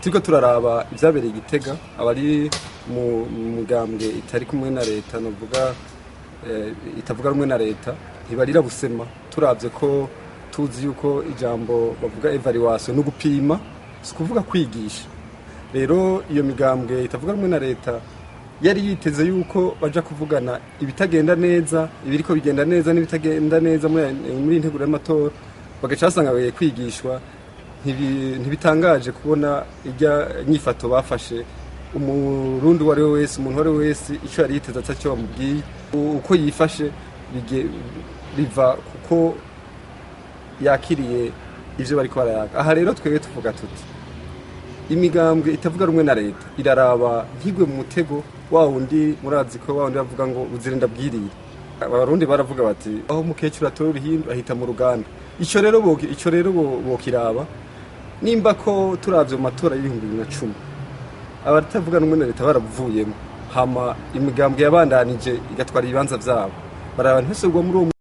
Turiko turaraba ivyabereye Igitega, abari mu mugambwe itari kumwe na leta, novuga itavuga rumwe na leta, ntibarira busema. Turavye ko tuzi yuko ijambo bavuga evaluation no gupima, si kuvuga kwigisha. Rero iyo migambwe itavuga rumwe na leta yari yiteze yuko baja kuvugana ibitagenda neza, ibiriko bigenda neza n'ibitagenda neza muri integuro y'amatora, bagaca basanga bagiye kwigishwa. Ntibitangaje kubona irya nyifato bafashe. Umurundi uwo ari we wese, umuntu uwo ari we wese, icyo yari yiteze atari cyo bamubwiye, uko yifashe biva kuko yakiriye ivyo bariko barayaka. Aha rero twebwe tuvuga tuti imigambwe itavuga rumwe na leta iraraba ntigwe mu mutego wa wundi. Murazi ko wa wundi bavuga ngo buzirenda bwirire. Abarundi baravuga bati aho umukecuru atora uruhindu ahita mu ruganda. Ico rero bokiraba nimba ko turavye mu matora y'2010 abatavuga rumwe na leta baravuyemo, hama imigambwe yabandanije igatwara ibibanza vyabo, baraba ntisubirwa muri uwo.